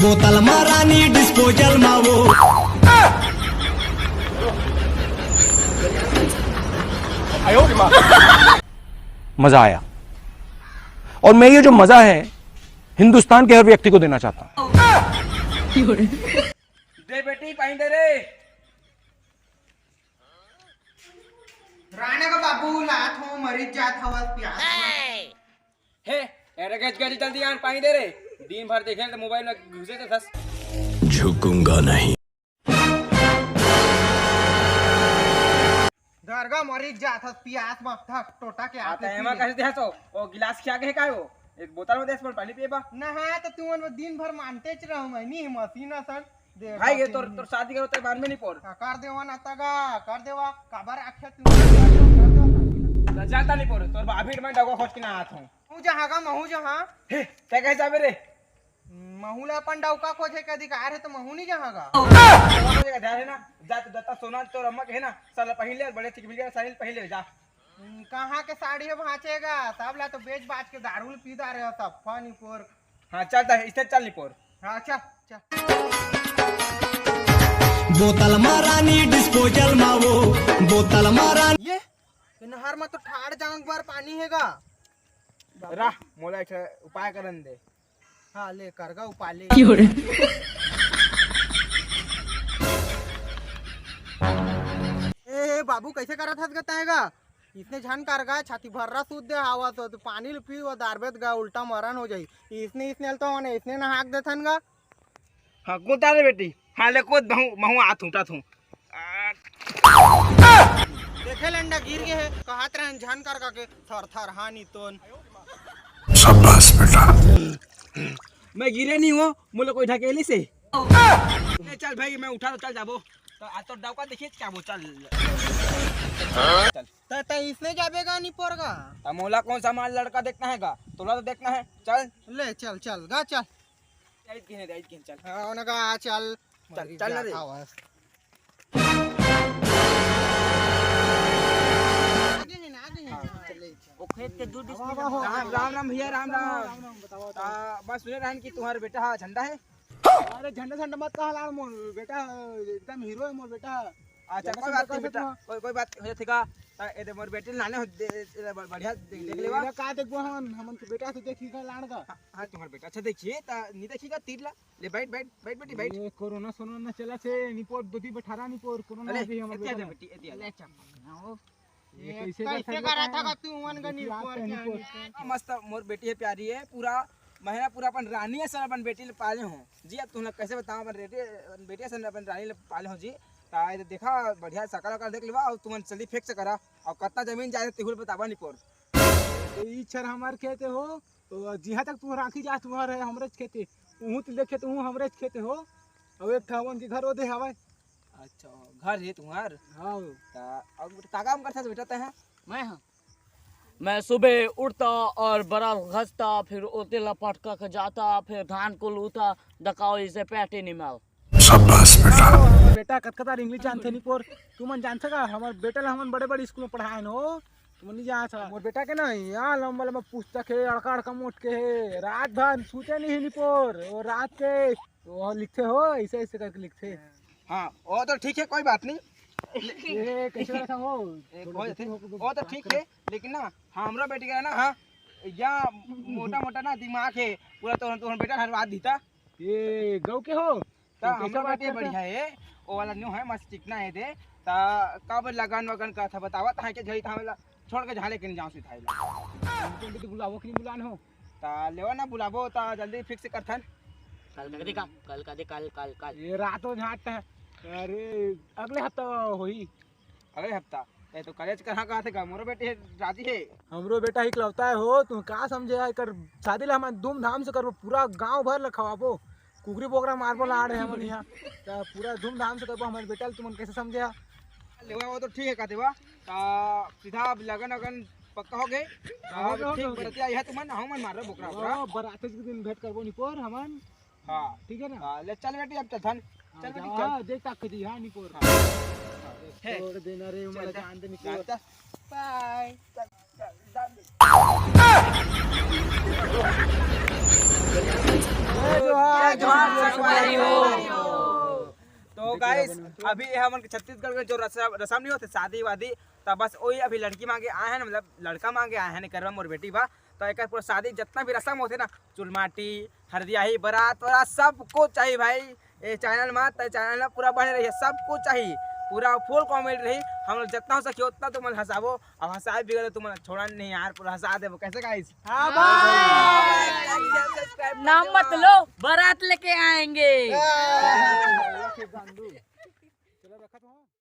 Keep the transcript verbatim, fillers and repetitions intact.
बोतल मा रानी, डिस्पोजल मा वो। मजा आया। और मैं ये जो मजा है, हिंदुस्तान के हर व्यक्ति को देना चाहता हूँ। दे बेटी, पानी दे रे। राणा का बाबू, लात हो, मरीज जात हवस प्यास। हे, अरे गज गज, जल्दी आन, पानी दे रे। दिन भर देखे तो मोबाइल में घुसे तो दस। झुकूंगा नहीं। दरगा मरीज जात हस प्यास में, धक टोटा के आ आते तय मा कैसे देहस हो? ओ गिलास क्या कहे काय हो? एक बोतल में देस बोल, पानी पिए बा। नहा तो तू मन दिन भर मानते च रहो, मैं नी मसीन असन। दे भाई ये बाकी तोर नी। तोर शादी करो तय बांध में नहीं पोर। का कर देवा ना तगा, कर देवा, काबर आख्या तू कर देवा, कर देवा। तो जाता नहीं पोर, तोर भाभी मैं डगो खोज के ना आत हूँ। तू जहाँ का महू जहाँ। हे, तय कैसे जाबे रे? महू ला अपन डौका खोजे के अधिकार है तो महू नहीं जहाँ का। खोजे का ध्यान है ना, जा तो दत्ता सोना तोर अम्मा के है ना, साला पहन ले, बड़े ठीक मिल गया, साहिल पहन ले जा। कहाँ के साड़ी है भांचेगा, सब ला तो बेच बाच के दारू पी दा रहे हो सब, फनी पोर। हाँ चल, तय इससे चल नहीं पोर। हाँ चल चल। बोतल मा रानी, डिस्पोजल मा वो। बोतल मा रानी। ये ये नहर में तो ठाड़ जांग बार पानी हैगा। राह, मोला एक ठे उपाय करन दे। हाँ ले करगा उपाले। ए, ए बाबू कैसे करत हस गताएगा? इसने झन करगा, छाती भर्रा सूद दे हवा सो तो पानी ल पी वो दारबेत गा उल्टा मरण हो जाई। इसने इसने ल तो होने इसने नहाक देथन गा। हाँ कूद डाले बेटी। हाँ ले कूद, महू महू आत हूँ, उठात हूँ। देखे लंडा गिर गए है, कहत रहन झन करगा के थर थर हानि तोन। शाबाश बेटा। मैं गिरे नहीं हूँ, मुझे कोई ढकेली से। ले चल भाई, मैं उठा तो चल जाबो। तो आज तो डौका देखिए क्या वो, चल। चल। त त इसने जाबेगा नहीं पोरगा। त मोला कौन सा माल लड़का देखना है गा? तोला तो देखना है। चल। ले चल चल गा चल। राइट गिने, राइट गिने, चल। हाँ उनका चल। चल, चल ना रे। आगे है ना, आगे है। राम राम राम भैया, राम राम। आ, बस सुने रहन कि तुम्हारे बेटा हा झंडा है। अरे झंडा झंडा मत कहा लाड़ मोर बेटा, एकदम हीरो है मोर बेटा। अच्छा कोई बात नहीं बेटा, कोई कोई बात हो जाती का। ए दे मोर बेटी लाने हो, बढ़िया देख लेवा। का देखबो हमन, हमन के बेटा से देखी का लाड़ का। हाँ तुम्हारे बेटा अच्छा देखिए, नहीं देखिएगा तीर ला। ले बैठ बैठ बैठ बेटी बैठ। ये कोरोना सोरोना चला से निपोर दो दी बठारा निपोर कोरोना अरे भी हमर एतिया बेटा दे बेटी एतिया। ये कैसे कैसे करा था का तू मन का नहीं पर क्या? हाँ, मस्त मोर बेटी है प्यारी है, पूरा महीना पूरा अपन रानी है सर, अपन बेटी ले पाले हो जी। अब तुम लोग कैसे बताओ अपन बेटी, अपन बेटी है सर अपन रानी ले पाले हो जी। ता ये देखा बढ़िया सकल वकल देख लेवा और तुमन चली फेंक से करा। और कितना जमीन जाए तिहुल बतावा नहीं पोर। तो ई छर हमार खेते हो, तो जिहाँ तक तुहर आँखी जा तुहर है हमरे खेते, उहूँ तक देखे तो उहूँ हमरे खेते हो। अब एक ठावन के घर ओदे हवाए। अच्छा घर है तुम्हार। हाँ। ता अब का काम करता बेटा तय है? मैं हाँ मैं सुबह उठता और बरस घसता, फिर ओते ला पटका के जाता, फिर धान को लूता, दकाओ इसे पैटी निमाल। शाबाश बेटा। बेटा कतका तार इंग्लिश जानथे निपोर, तुमन जानथे का? हमर बेटा ला हमन बड़े बड़े स्कूल में पढ़ाए न हो, तुमन नहीं जानत हा। मोर बेटा के ना यहाँ लंबा लंबा पुस्तक है, अड़का अड़का मोट के है, रात भर सूते नहीं निपोर, वो रात के वो लिखते हो ऐसे ऐसे करके लिखते। हाँ वो तो ठीक है, कोई बात नहीं। ये कैसे रखा हो? एक हो जाते, वो तो ठीक है, लेकिन ना हमरो बेटी का ना, हाँ या मोटा मोटा ना दिमाग है पूरा, तो तो बेटा हरवा दीता। ये गौ के हो? ता कैसे हमरो बात बेटी करता? बढ़िया है, वो वाला न्यू है मस्त चिकना है दे। ता कब लगन वगन का था बतावा, ता के जई था हमला छोड़ के झाले के नहीं जाऊँ सिधाई ला। तुम तो बुलावो कि नहीं बुलान हो? ता लेवा ना बुलाबो ता जल्दी फिक्स करथन। कल कर दे का, कल कर दे, कल कल कल। ये रात हो झाट है। अरे अगले हफ्ता होही। अगले हफ्ता। ए तो कॉलेज कहाँ कहाँ थे का? मोरो बेटी है, राजी है। हमरो बेटा इकलौता है हो, तू का समझे यार, कर शादी ला हम धूमधाम से करबो, पूरा गांव भर ला खवाबो, कुकरी बोकरा मारबो लाड़ है हमन यहाँ। त पूरा धूमधाम से करबो हमारे बेटा ला, तुमन कैसे समझे यार? लेवा वो तो ठीक है का देवा। ता सीधा अब लगन अगन पक्का हो गए। ता हाँ, अब हो ठीक गए। बरतिया है तुमन, हम मारो बोकरा बोकरा। हाँ, बरात के दिन भेंट करबो निपोर हमन। हाँ। ठीक है ना? हाँ, ले चल बेटी अब चल धन। चल बेटी हाँ, चल। देख ताक के जी, हाँ निपोर। हे। छोड़ देना रे, चल, उमला चल। जान दे निपोर। चल, चल। ए, जोहार। जोहार संगवारी हो। तो गाइस, अभी ये हमन के छत्तीसगढ़ के जो रसम रसम नहीं होते शादी वादी, तो बस वही अभी लड़की मांगे आए हैं, मतलब लड़का मांगे आए हैं, करवा मोर बेटी बा। तो एक पूरा शादी जितना भी रसम होते ना, चुलमाटी, हरदियाही, बारात वाला, सब कुछ चाहिए भाई। ये चैनल में तो चैनल में पूरा बने रहिए, सब कुछ चाहिए, पूरा फुल कॉमेडी रही। हम लोग जितना हो सके उतना तुम हंसाबो, अब हंसाए भी गए तुम छोड़ा नहीं यार, पूरा हंसा देबो। कैसे गाइस? हाँ भाई। नाम मत लो, बारात लेके आएंगे।